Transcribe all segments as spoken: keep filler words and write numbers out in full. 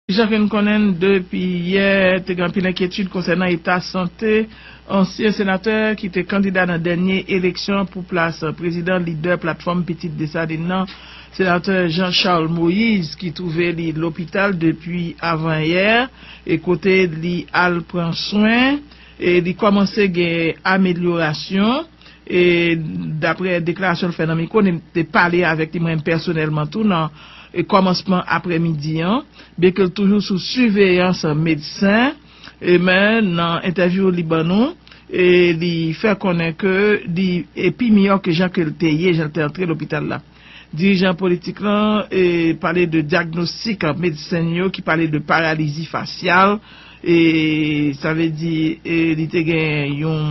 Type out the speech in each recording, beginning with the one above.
Jan ke n konnen, depi yè, te gen anpil enkyetid konsènan eta sante ansyen senatè ki te kandida nan dènye eleksyon pou plas prezidan lidè Platfòm Pitit Desalin nan, senatè Jean Charles Moïse, ki twouve li lopital depi avanyè, e kote li al pran swen, e li kòmanse gen amelyorasyon. E daprè deklarasyon l fè nan mikwo, li te pale avèk li, mwen pèsonèlman tou, nan e kòmansman aprèmidi an, byenke l toujou sou siveyans medsen, e men nan entèvyou li ban nou, e li fè konnen ke li e pi miyò ke jan ke l te ye, jan l te antre lopital la. Dirijan politik lan e pale de dyagnostik medsen yo ki pale de paralizi fasyal, e sa vle di e li te gen yon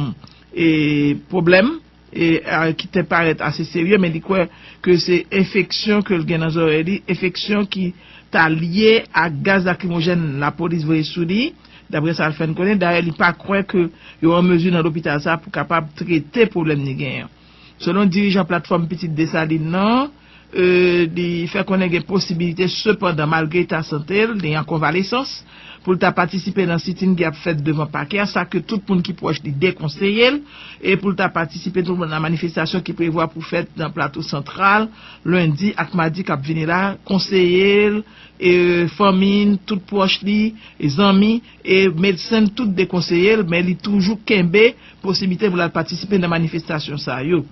e pwoblèm e, a, ki te parèt ase serye, men li kwè ke se enfeksyon ke l gen nan zòrèy li, enfeksyon ki ta lye ak gaz lakrimojèn lapolis voye sou li, daprè sa l fè n konnen. Dayè, li pa kwè ke yo an mezi nan lopital sa a pou kapab trete pwoblèm li genyen. Selon dirijan Platfòm Pitit Desalin nan, e, li fè konnen gen posibilite, sepandan, malgre eta sante l, li an konvalesans, pou l ta patisipe nan sitin ki ap fèt devan pakè a, sa ke tout moun ki pwòch li dekonseye l, e pou l ta patisipe tou nan manifestasyon ki prevwa pou fèt nan Plato Santral, lendi ak madi k ap vini la, konseye l, e, fanmi l, tout pwòch li, e, zanmi, e medsen l, tout dekonseye l, men li toujou kenbe posiblite pou l al patisipe nan manifestasyon sa yo.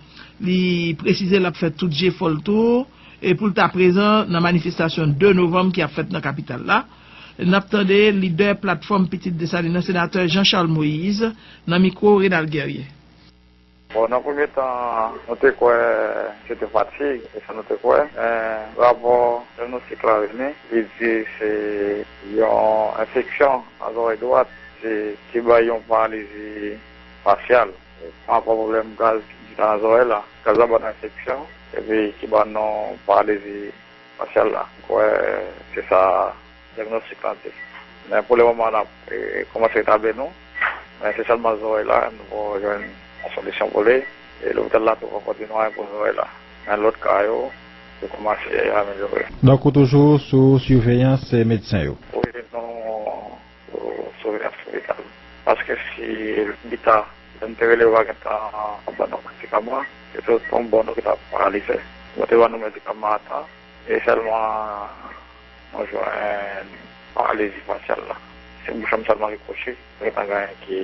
Li presize l ap fè tout jefò l tou, e pou l ta prezan nan manifestasyon de novanm ki ap fèt nan kapital la. N ap tande lidè Platfòm Pitit Desalin nan, senatè Jean Charles Moïse, nan mikwo Renald Guerrier. Bon, nan premye tan, nou te kwè se te fatig, e sa nou te kwè. Men rapò dyagnostik la vini, li di se yon enfeksyon nan zòrèy dwat, se ki bay yon paralizi fasyal. Pa rapò pwoblèm gaz ki nan zòrèy la. Gaz la ba l enfeksyon, epi ki ba l yon paralizi fasyal la. Mwen kwè se sa dyagnostik lan di. Men pou le moman, n ap, e, kòmanse retabli nou. Men se sèlman zòrèy la, nou poko jwenn yon solisyon pou li. E lopital la tou poko di nou anyen pou zòrèy la. Men lòt ka yo, yo kòmanse amelyore. Donk, ou toujou sou siveyans, e, medsen yo? Wi, nou sou, sou siveyans medikal. Paske si lè m te rele yo pa gentan ban nou medikaman, se tout yon bò nou ki t ap paralize. Yo te ban nou medikaman a tan, e sèlman nou jwenn paralizi fasyal la. Se bouch lan sèlman ki kwochi, pa gentan gen anyen ki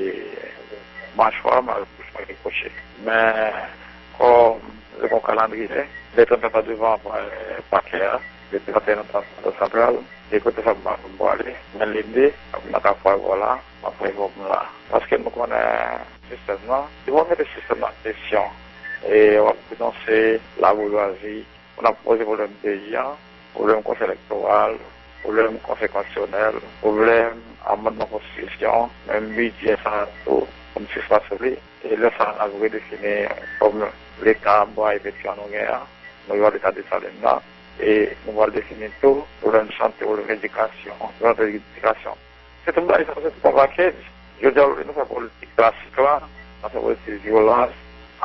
machwa, bouch lan ki kwochi. Men, kòm se yon kalandriye, le trant nan devan pa-, pakè a, le trant et un nan Plato Santral, e kote sa m pa konn pou ale, men lende, nan Kafou Aéroport la, m ap prevwa pou m la. Paske nou konnen sistèm nan, si w ap mete sistèm nan kesyon, e w ap denonse laboujwazi, pou n ap poze pwoblèm peyi a, pwoblèm konsèy elektoral, pwoblèm konsèy konstitisyonèl, pwoblèm amannman konstitisyon, menm bidjè sa a tou, pou n sispann sou li. E lè sa a, n ap redefini kòm leta bwa e petyon nou gen an, nou pral leta Desalin nan, e nou pral defini tou pwoblèm sante, pwoblèm edikasyon, pwoblèm edikasyon. Se tout bagay sa, se tout yon pakèj. Jodi a, olye nou fè politik klasik la, n ap fè politik vyolans,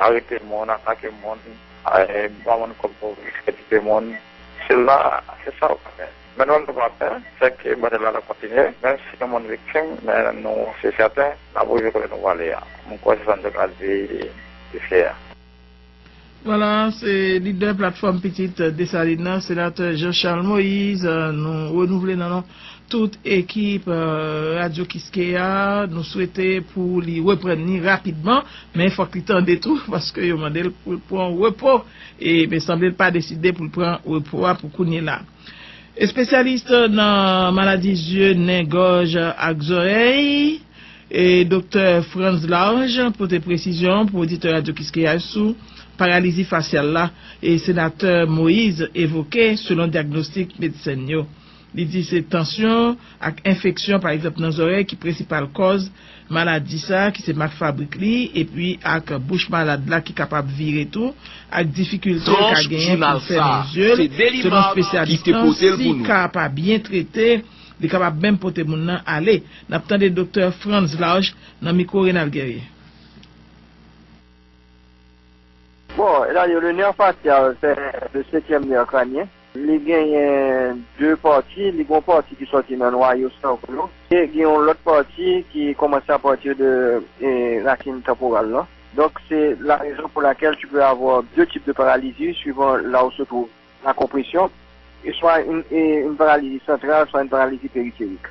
arete moun, atake moun, e, ba moun kòb pou ekspedite moun. Se la, se sa yo pa fè. Men nou menm nou pa fè, se ke batay la ap kontinye. Menm si gen moun viktim, men nou, se sèten, n ap rive kote nou prale a. Mwen kwè se sa n te ka di jiskè a. Vwala, se lidè Platfòm Pitit Desalin nan, senatè Jean Charles Moïse. Nou renouvle nan non tout ekip, e, Radyo Kiskeya. Nou swete pou li reprann li rapidman, men fòk li tande tou, paske yo mande l pou l pran repo. E, men sanble l pa deside pou l pran repo a pou kounye la. Espesyalis nan maladi zye, nen, gòj ak zòrèy, e, Doktè Frantz Large pote presizyon pou oditè Radyo Kiskeya sou paralizi fasyal la, e, senatè Moïse evoke selon dyagnostik medsen yo. Li di se tansyon ak enfeksyon, pa egzanp, nan zòrèy ki prensipal kòz maladi sa a, ki se mak fabrik li, epi ak bouch malad la ki kapab vire tou, ak difikilte l ka genyen pou l fèmen zye l. Selon espesyalis lan, si ka a pa byen trete, li kapab menm pote moun nan ale. N ap tande Doktè Frantz Large nan mikwo Renald Guerrier. Bon, c'est-à-dire, le nerf facial, c'est le septième nerf crânien. Li genyen de pati, li gen yon pati ki sòti nan nwayo sanko yo, e gen yon lòt pati ki kòmanse apati de e, rasin tanporal lan. Donc, c'est la raison pour laquelle tu peux avoir deux types de paralysie suivant là où se trouve la compression, et soit une, et une paralysie centrale, soit une paralysie périphérique.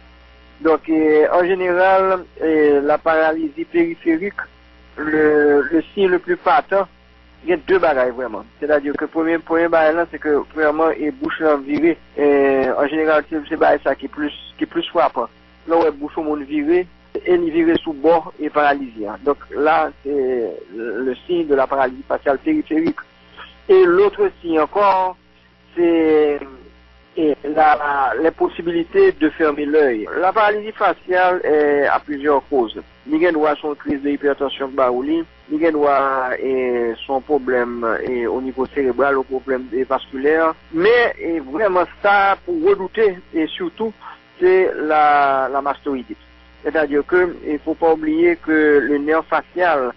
Donc, euh, en général, euh, la paralysie périphérique, le, le signe le plus patent, gen de bagay vrèman. Sètadi ke premye, premye bagay lan, se ke vrèman e bouch lan vire. E, an jeneral, se, se bagay sa ki plis, ki plis frapan. Lè w wè bouch yon moun vire, e li vire sou bò e paralizi an. Donk la, se le signe de la paralysie faciale périphérique. Et l'autre signe encore, c'est et la, l'impossibilité de fermer l'œil. La paralysie faciale est à plusieurs causes. Li gen dwa se yon kriz de ipètansyon k ba ou li. Li gen dwa e, se yon pwoblèm e, o nivo serebral, yon pwoblèm e, vaskilè. Men e, vrèman, sa pou redoute, e sitou, se la, la mastoïdite. C'est-à-dire que il faut pas oublier que le nerf facial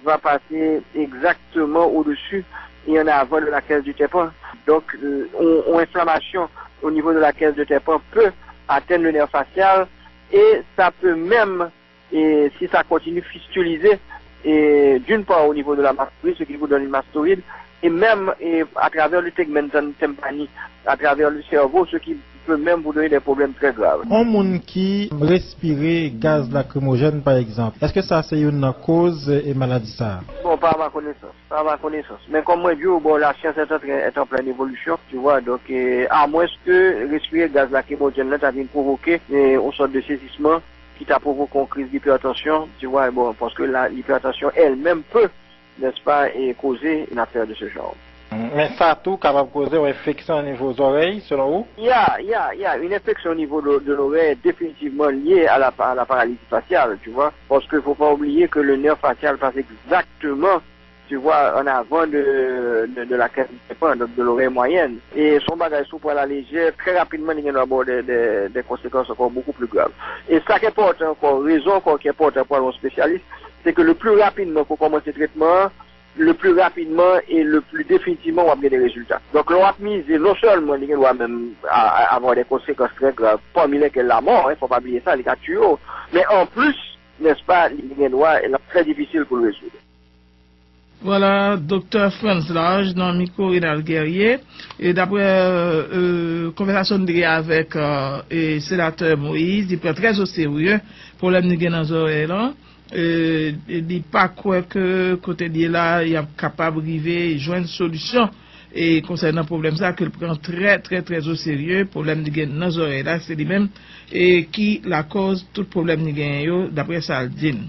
va passer exactement au-dessus et en avant de la caisse du tympan. Donc, euh, on, on inflammation au niveau de la caisse de tympan peut atteindre le nerf facial et ça peut même, et si ça continue, fistuliser, et d'une part au niveau de la mastoïde, ce qui vous donne une mastoïde, et même et à travers le tegmentan tympani, à travers le cerveau, ce qui peut même vous donner des problèmes très graves. On moun ki respire gaz lakrimojèn, pa egzanp, èske sa se youn nan koz e maladi sa a? Bon, pa ma konesans, pa ma konesans. Men kòm mwen di w, bon, la science est en train, est en pleine évolution, tu vois, donc, euh, à moins que respire gaz lakrimojèn nan ta vin pwovoke euh, yon sòt de sezisman ki ta pwovoke yon kriz d'hypertension, tu vois, bon, parce que la, l'hypertension elle-même peut n'est-ce pas, et causer une affaire de ce genre. Men sa tou kapab koze yon enfeksyon o nivo zòrèy, selon ou? Ya, ya, ya, une infection au niveau de, de l'oreille est définitivement liée à la, à la paralysie faciale, tu vois. Parce qu'il ne faut pas oublier que le nerf facial passe exactement, tu vois, en avant de, de, de la caisse du tympan, donc de l'oreille moyenne. Et son bagage sous poids à la légère, très rapidement, il y a des, des, des conséquences encore beaucoup plus graves. Et ça qui est important encore, raison encore qui est important pour un spécialiste, c'est que le plus rapidement qu'on commence le traitement, le plus rapidement et le plus définitivement w ap gen de rezilta. Donk lè w ap mize non sèlman li gen dwa menm a, a, avoir des conséquences très graves, parmi lesquelles la mort, hein, faut pas oublier ça, li ka tiye w, men an plis, n'est-ce pas, li gen dwa, l ap trè difisil pou l rezoud. Vwala, Doktè Frantz Large nan mikwo Renald Guerrier. E daprè euh, konvèsasyon n te gen avèk euh, e senatè Moïse, li pran trè o serye pwoblèm li gen nan zòrèy lan. E, e li pa kwè ke kote l ye la, y ap kapab rive jwenn solisyon e konsènan pwoblèm sa ke l pran trè, trè, trè o serye. Pwoblèm li gen nan zòrèy la, se li menm e ki lakòz tout pwoblèm li genyen yo, daprè sa l di n.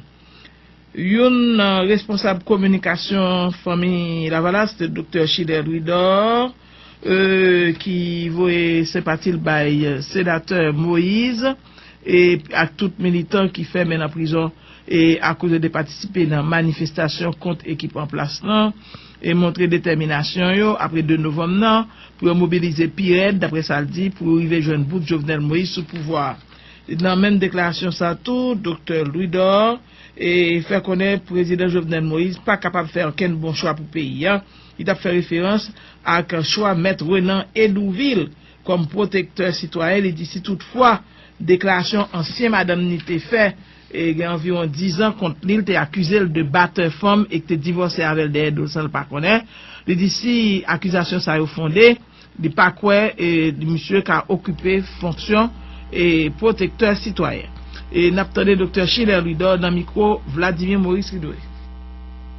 Youn nan responsab kominikasyon Fanmi Lavalas, se Doktè Schiller Louidor, e, ki voye senpati l bay senatè Moïse e ak tout militan ki fèmen nan prizon e akize de patisipe nan manifestasyon kont ekip an plas lan e montre detèminasyon yo apre de novanm nan pou yo mobilize pi rèd, daprè sa l di, pou yo rive jwenn bout Jovenel Moïse sou pouvwa a. Nan menm deklarasyon sa tou, Doktè Louidor e fè konnen Prezidan Jovenel Moïse pa kapab fè okenn bon chwa pou peyi a. Li t ap fè referans ak chwa Mèt Renan Hédouville kòm pwotektè sitwayen. Li di si toutfwa deklarasyon ansyen madanm ni te fè e gen anviwon dizan kont li, l te akize l de batè fanm e k te divòse avè l dèyè do l san l pa konnen. Li di si akizasyon sa yo fonde, li pa kwè e misye ka okipe fonksyon e pwotektè sitwayen. E n ap tande Doktè Schiller Louidor nan mikwo Vladimir Maurice Ridoué.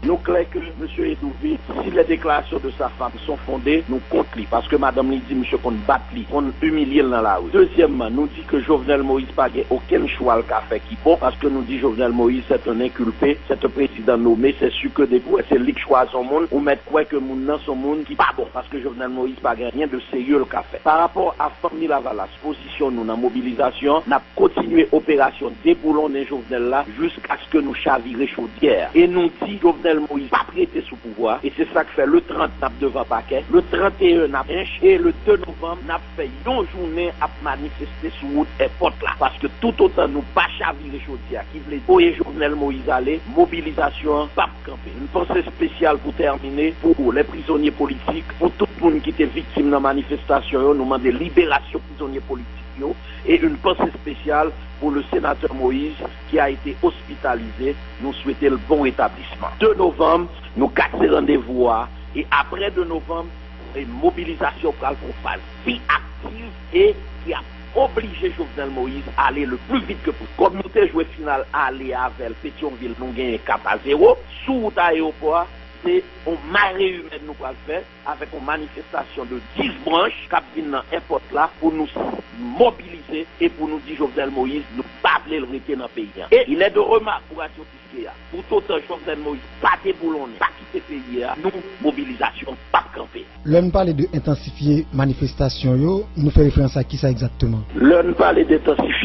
Nou klè ke mesye Hédouville, si les déclarations de sa femme sont fondées, nou kont li, paske madanm li di misye konn bat li, konn imilye l nan lari. Dezyèmman, nou di ke Jovenel Moïse pa gen okenn chwa l ka fè ki bon, paske nou di Jovenel Moïse c'est un inculpé, c'est un président nommé, c'est sûr que depi w wè se li k chwazi yon moun, ou mèt kwè ke moun nan se yon moun ki pa bon, paske Jovenel Moïse pa gen anyen de serye l ka fè. Pa rapò a Fanmi Lavalas, pozisyon nou nan mobilizasyon, n ap kontinye operasyon deboulonnen Jovenel la jiskaske nou chavire chodyè a. E nou di Jovenel Moïse p ap rete sou pouvwa a, e se sa k fè le trant n ap devan pakè, le trant et un n ap ench, e le de novanm n ap fè yon jounen ap manifeste sou wout èpòt la. Paske toutotan nou pa chavire chodyè a, ki vle di voye Jovenel Moïse ale, mobilizasyon an p ap kanpe. Une pensée spéciale pour terminer pour les prisonniers politiques, pour toute Moun ki te viktim nan manifestasyon yo, nou mande liberasyon prizonye politik yo e une pensée spéciale pour le sénateur Moïse qui a été hospitalisé. Nou swete l bon retablisman. De novanm, nou kase randevou a e apre de novanm, e mobilizasyon pral pran faz pi aktiv e ki ap oblije Jovenel Moïse ale le plus vite que possible. Kòm nou te jwe final ale avè l Petyonvil, nou genyen kat a zewo. Sou wout ayewopò a, se yon mare imèn nou pral fè avèk yon manifestasyon de dis branch k ap vin nan èpòt la pou nou mobilize e pou nou di Jovenel Moïse, nou pa vle l rete nan peyi an. E il est de remarque pou Radio Kiskeya, toutotan Jovenel Moïse pa deboulonnen, pa kite peyi a, nou, mobilizasyon p ap kanpe. Lè n pale de entansifye manifestasyon yo, nou fè referans a kisa egzakteman? Lè n pale de entansifye,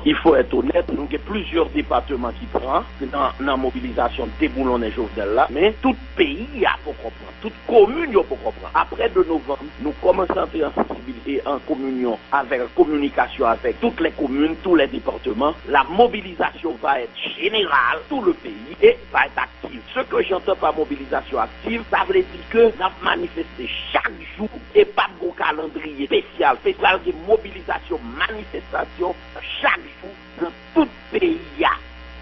il faut être honnête, nou gen plizyè depatman ki pran nan, nan mobilizasyon deboulonnen Jovenel la, men tout peyi a poko pran, tout komin yo poko pran. Apre de novanm, nou kòmanse antre an sansibilite, an kominyon avèk, kominikasyon avèk toutes les communes, tous les départements. La mobilisation va être générale, tout le pays, et va être active. Ce que j'entends par mobilisation active, sa vle di ke n ap manifeste chak jou e p ap gen kalandriye espesyal. Pral gen mobilizasyon, manifestasyon chak jou nan tout peyi a.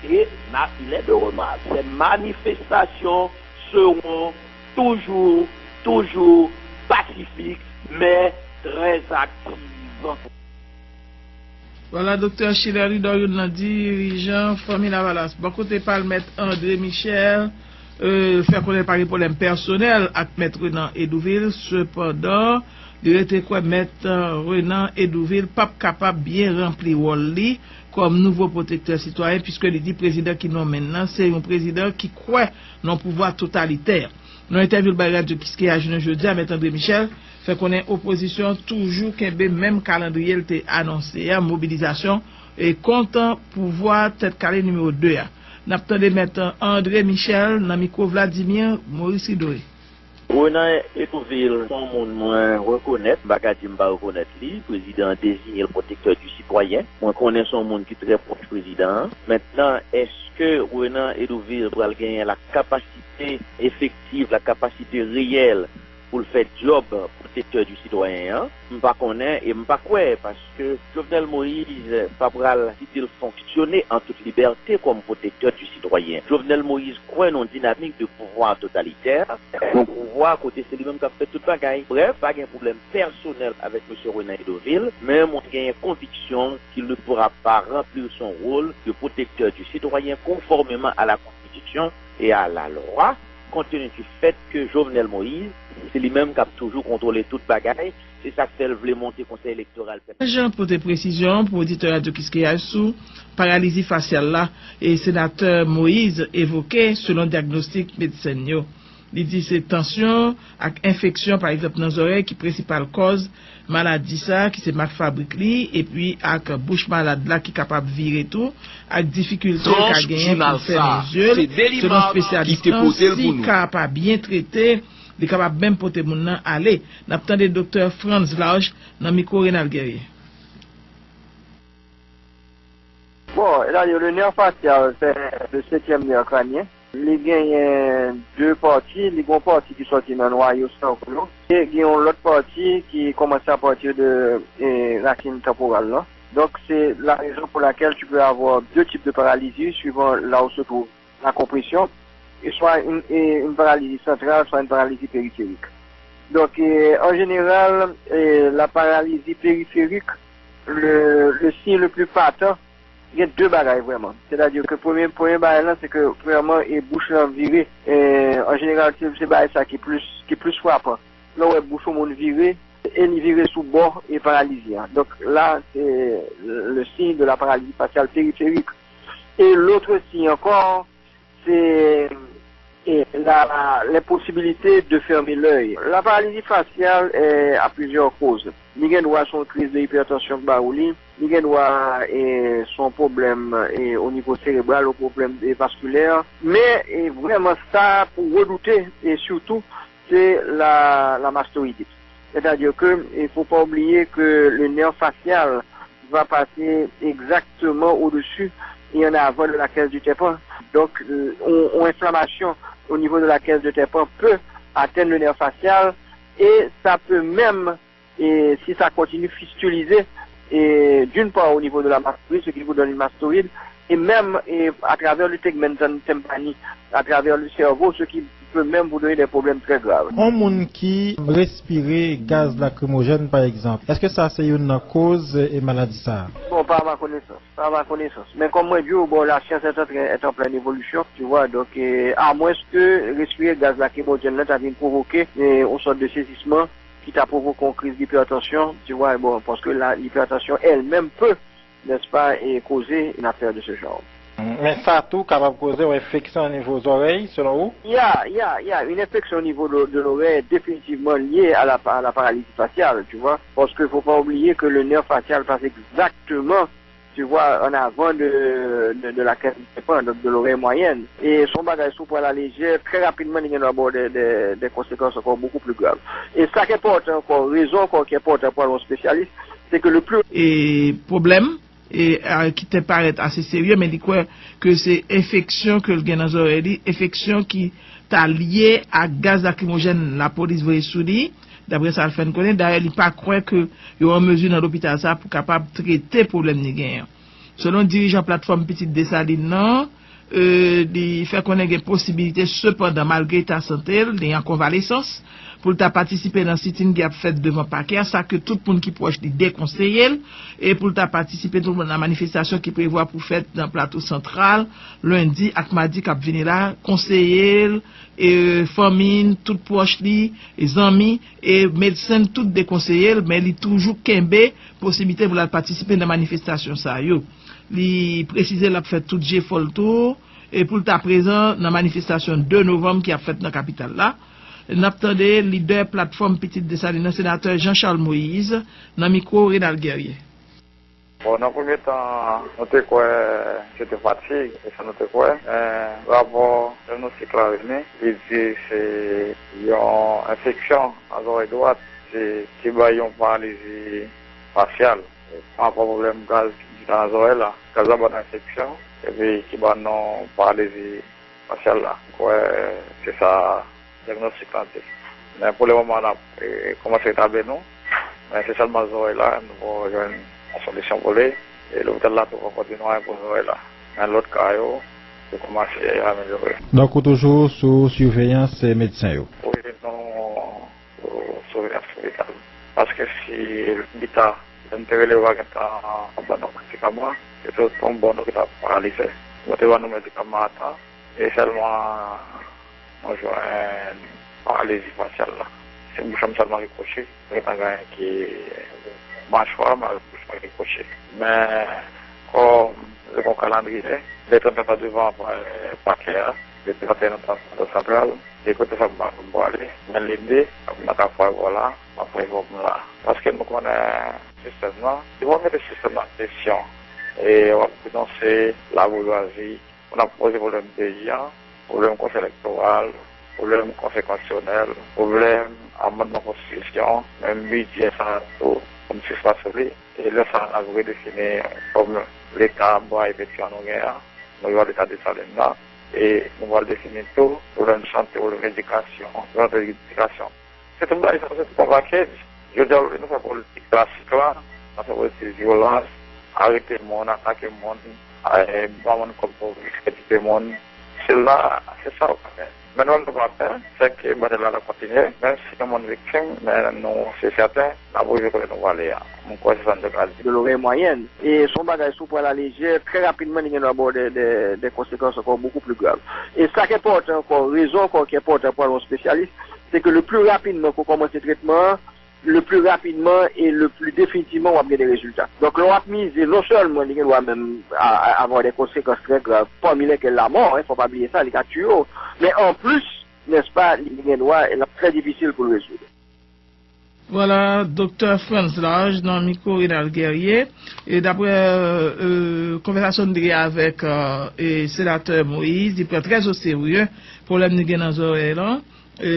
Et là, il est de remarque, ces manifestations seront toujours, toujours pacifiques, mais très actives. Vwala, Doktè Schiller Ridor, youn nan dirijan Fanmi Lavalas. Bò kote pa l, Mèt André Michel, euh, fè konnen l pa gen pwoblèm pèsonèl ak Mèt Renan Hédouville. Sepandan, li rete kwè Mèt, euh, Renan Hédouville p ap kapab byen ranpli wòl li kòm nouvo pwotektè sitwayen, piske li di prezidan ki nonmen l nan se yon prezidan ki kwè nan yon pouvwa totalitè. Nan entèvyou l bay Radyo Kiskeya jounen jodi a, Mèt André Michel fè konnen opozisyon an toujou kenbe menm kalandriye l te anonse a, mobilizasyon e kont pouvwa Tèt Kale nimewo de a. N ap tande Mèt André Michel nan mikwo Vladimir Maurice Ridoré. Renan Hédouville se yon moun mwen rekonèt, m pa ka di m pa rekonèt li. Prezidan an deziye l pwotektè di sitwayen. Mwen konnen se yon moun ki trè pwòch prezidan an. Mentnan, èske Renan Hédouville pral genyen lakapasite efektiv, lakapasite reyèl pou l fè djòb pwotektè di sitwayen an? M pa konnen e m pa kwè, paske Jovenel Moïse pa pral kite l fonksyone an tout libète kòm pwotektè di sitwayen. Jovenel Moïse kwè nan yon dinamik de pouvwa totalitè, yon pouvwa kote se li menm k ap fè tout bagay. Brèf, pa gen pwoblèm pèsonèl avèk mesye Renan Hédouville, men mwen genyen konviksyon qu'il ne pourra pas remplir son rôle de protecteur du citoyen conformément à la Constitution et à la loi, compte tenu du fait que Jovenel Moïse, se li menm k ap toujou kontwole tout bagay, se sa k fè l vle monte Konsèy Elektoral. Jan pote presizyon pou oditè Radyo Kiskeya sou paralizi fasyal la, e Senatè Moïse evoke selon dyagnostik medsen yo. Li di se tansyon ak enfeksyon, pa egzanp, nan zòrèy ki prensipal kòz maladi sa a, ki se mak fabrik li, epi ak bouch malad la ki kapab vire tou, ak difikilte l ka genyen pou l fèmen zye l. Selon espesyalist lan, si ka a pa byen trete, li kapab menm pote moun nan ale. N ap tande Doktè Frantz Large nan mikwo Renald Guerrier. Bon, c'est-à-dire le nerf facial, c'est le septième nerf crânien. Li genyen de pati, li gen yon pati ki sòti nan nwayo sèko yo, e gen yon lòt pati ki kòmanse apati de, e, rasin tanporal lan. Donc, c'est la raison pour laquelle tu peux avoir deux types de paralysie suivant là où se trouve la compression, et soit une, et une paralysie centrale, soit une paralysie périphérique. Donc, euh, en général, euh, la paralysie périphérique, le, le signe le plus patent, gen de bagay vrèman. Sètadi ke premye, premye bagay lan, se ke vrèman, e bouch lan vire. E, an jeneral, se, se bagay sa ki plis, ki plis frapan. Lè w wè bouch yon moun vire, e li vire sou bò, e paralizi a. Donk, la, se le signe de la paralysie faciale périphérique. Et l'autre signe encore, c'est, eh, la, l'impossibilité de fermer l'œil. La paralysie faciale est à plusieurs causes. Li gen dwa se yon kriz de hypertension k ba ou li. Li gen dwa, eh, se yon pwoblèm, eh, o nivo serebral, yon pwoblèm, eh, vaskilè. Men, eh, vrèman, sa pou redoute, e sitou, se la, la mastoïdite. C'est-à-dire que il faut pas oublier que le nerf facial va passer exactement au-dessus et en avant de la caisse du tympan. Donc, euh, on, on inflammation au niveau de la caisse de tympan peut atteindre le nerf facial Et ça peut même, et si ça continue, fistuliser, et d'une part au niveau de la mastoïde, ce qui vous donne une mastoïde, et même et à travers le tegmen tympani, à travers le cerveau, ce qui peut même vous donner des problèmes très graves. Yon moun ki respire gaz lakrimojèn pa egzanp, èske sa se youn nan koz e maladi sa a? Bon, pa ma konesans. Sa va konesans. Men kòm mwen di w, bon, la science est en train, est en pleine évolution, tu vois, donc, euh, à moins que respire gaz lakrimojèn nan ta vin pwovoke euh, yon sòt de sezisman ki ta pwovoke yon kriz d'hypertension, tu vois, bon, parce que la, l'hypertension elle-même peut, n'est-ce pas, et causer une affaire de ce genre. Men sa tou kapab koze yon enfeksyon o nivo zòrèy, selon ou? Il y a, il y a, il y a une infection au niveau de, de l'oreille définitivement liée à la, à la paralysie faciale, tu vois, parce qu'il ne faut pas oublier que le nerf facial passe exactement tu vois, en avant de, de, de la crête du tympan, donc de l'oreille moyenne. Et son bagage sous poids la légère, très rapidement, il y a des, des, des conséquences encore beaucoup plus graves. Et ça qui est important encore, raison encore qui est importante pour un spécialiste, c'est que le plus E pwoblèm e, a, ki te parèt ase serye, men li kwè ke se enfeksyon ke l gen nan zòrèy li, enfeksyon ki ta lye ak gaz lakrimojèn lapolis voye sou li, daprè sa l fè n konnen. Dayè, li pa kwè ke yo an mezi nan lopital sa pou kapab trete pwoblèm li genyen. Selon dirijan platfòm Pitit Desalin nan, e, li fè konnen gen posibilite, sepandan, malgre eta sante l, li an konvalesans, pou l ta patisipe nan sitin ki ap fèt devan pakè a, sa ke tout moun ki pwòch li dekonseye l, e pou l ta patisipe tou nan manifestasyon ki prevwa pou fèt nan Plato Santral, lendi ak madi k ap vini la, konseye l, e, fanmi n, tout pwòch li, e, zanmi, e, medsen n, tout dekonseye l, men li toujou kenbe posiblite pou l al patisipe nan manifestasyon sa yo. Li presize l ap fè tout jefò l tou, e pou l ta prezan nan manifestasyon de novanm ki ap fèt nan kapital la. N ap tande lidè platfòm Pitit Desalin nan, senatè Jean Charles Moïse, nan mikwo Renald Guerrier. Bon, nan premye tan, nou te kwè se te fatig, se sa nou te kwè. Men rapò dyagnostik la vini, li di se yon enfeksyon nan zòrèy dwat, se ki bay yon paralizi fasyal. Pa rapò pwoblèm gaz ki nan zòrèy la. Gaz la ba nou enfeksyon, epi ki ba nou paralizi fasyal la. Mwen kwè se sa dyagnostik lan di. Men pou le moman n ap e, kòmanse retabli nou. Men se sèlman zòrèy la, nou poko jwenn yon solisyon pou li. E lopital la tou poko di nou anyen pou zòrèy la. Men lòt ka yo, yo kòmanse amelyore. Donk ou toujou sou siveyans medsen yo? Wi, nou sou siveyans medikal. Paske si lè m te rele yo pa gentan ban nou medikaman, se tout yon bò nou ki t ap paralize. Yo te ban nou medikaman a tan, e sèlman nou jwenn paralizi fasyal la. Se bouch an m sèlman ki kwoche, gentan gen ki machwa m ak bouch mwen ki kwoche. Men kòm se yon kalandriye, le trant nan devan pakè a, le trant nan santral, e kote sa m pa konn pou ale, men lende, m nan Kafou Agbò la, m ap fè vòm la. Paske nou konnen sistèm nan, si w mete sistèm nan kesyon, e w ap denonse laboujwazi, pou n ap poze pwoblèm peyi a, pwoblèm konsèy elektoral, pwoblèm konsèy konstitisyonèl, pwoblèm amannman konstitisyon, menm bidjè sa a tou, pou n sispann sou li. E lè sa a, n ap redefini kòm leta bwa e petri an nou gen an, nou jwenn leta Desalin nan, e nou pral defini tou pwoblèm sante, pwoblèm edikasyon, pwoblèm edikasyon. Se tout bagay sa, se tout yon pakèj. Jodi a, olye nou fè politik klasik la, n ap fè politik vyolans, arete moun, atake moun, e, ba moun kòb pou riske tipe moun. Se la, se sa yo pa fè. Men nou menm nou pa fè, se ke batay la ap kontinye, menm si gen moun viktim, men nou, se sèten, n ap rive kote nou prale a. M kwè se sa n te ka di. De l'oreille moyenne. E se yon bagay sou pran la lejè, trè rapidman li gen dwa ba w de, de, de konsekans ankò bokou pli grav. E sa k enpòtan ankò, rezon ankò ki enpòtan pou al wè yon espesyalis, se ke le pli rapidman ke w kòmanse tretman an, le pli rapidman e le pli definitivman w ap gen de rezilta. Donk lè w ap mize, non sèlman li gen dwa menm a, a, avoir des conséquences très graves, parmi lesquelles la mort, hein, fò pa bliye sa, li ka tiye w, men anplis, nèspa, li gen dwa, l ap trè difisil pou l rezoud. Vwala, Doktè Frantz Large nan mikwo Renald Guerrier. E daprè e, konvèsasyon n te gen avèk e, e, senatè Moïse, li pran trè o serye pwoblèm li gen nan zòrèy lan. E,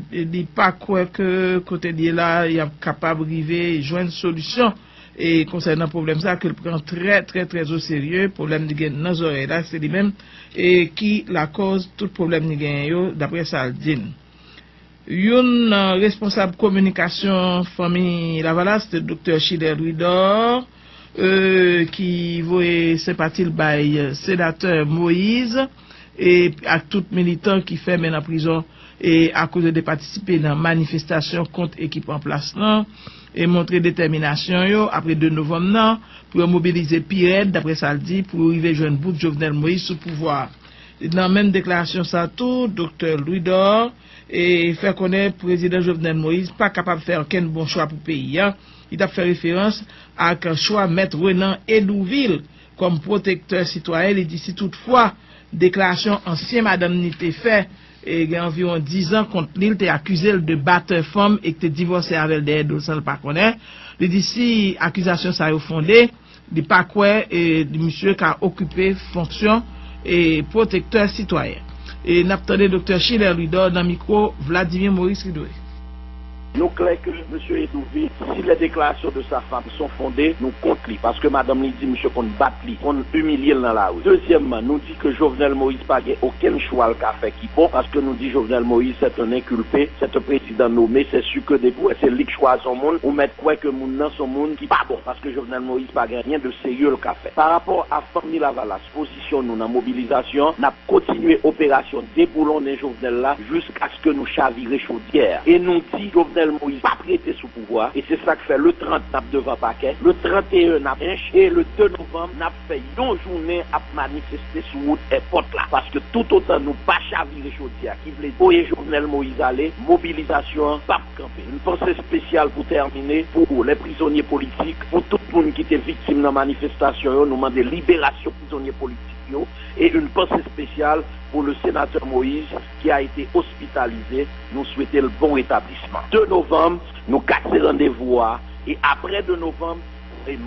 e li pa kwè ke kote l ye la, y ap kapab rive jwenn solisyon e konsènan pwoblèm sa ke l pran trè, trè, trè o serye. Pwoblèm li gen nan zòrèy la, se li menm e ki lakòz tout pwoblèm li genyen yo, daprè sa l di n. Youn nan responsab kominikasyon Fanmi Lavalas, se Doktè Schiller Louidor, e, ki voye senpati l bay Senatè Moïse e ak tout militan ki fèmen nan prizon e akoz yo te patisipe nan manifestasyon kont ekip an plas lan e montre detèminasyon yo apre de novanm nan pou yo mobilize pi rèd, daprè sa l di, pou yo rive jwenn bout Jovenel Moïse sou pouvwa a. Nan menm deklarasyon sa tou, Doktè Louidor e fè konnen Prezidan Jovenel Moïse pa kapab fè okenn bon chwa pou peyi a. Li t ap fè referans ak chwa Mèt Renan Hédouville kòm pwotektè sitwayen. Li di si toutfwa deklarasyon ansyen madanm ni te fè e gen anviwon diz an kont li, li te akize l de batè fanm e ki te divòse avè l dèyè do l san l pa konnen. Li di si akizasyon sa yo fonde, li pa kwè e misye ka okipe fonksyon e pwotektè sitwayen. E n ap tande Doktè Schiller Louidor nan mikwo Vladimir Maurice Ridoué. Nou klè ke mesye Hédouville, si les déclarations de sa femme sont fondées, nou kont li, paske madanm li di misye konn bat li, konn imilye l nan lari. Dezyèmman, nou di ke Jovenel Moïse pa gen okenn chwa l ka fè ki bon, paske nou di Jovenel Moïse c'est un inculpé, c'est un président nommé, c'est sûr que depi w wè se li k chwazi yon moun, ou mèt kwè ke moun nan se yon moun ki pa bon, paske Jovenel Moïse pa gen anyen de serye l ka fè. Pa rapò a Fanmi Lavalas, pozisyon nou nan mobilizasyon, n ap kontinye operasyon deboulonnen Jovenel la jiskaske nou chavire chodyè a. E nou di Jovenel Moïse p ap rete sou pouvwa a, e se sa k fè le trant n ap devan pakè, le trant et un n ap ench, e le de novanm n ap fè yon jounen ap manifeste sou wout èpòt la. Paske toutotan nou pa chavire chodyè a, ki vle voye Jovenel Moïse ale, mobilizasyon an p ap kanpe. Une pensée spéciale pour terminer pour les prisonniers politiques, pour tout moun ki te viktim nan manifestasyon yo, nou mande liberasyon prizonye politik yo, et une pensée spéciale pour le sénateur Moïse qui a été hospitalisé. Nous souhaitons le bon rétablissement. De novanm, nou kase randevou a, e apre de novanm, e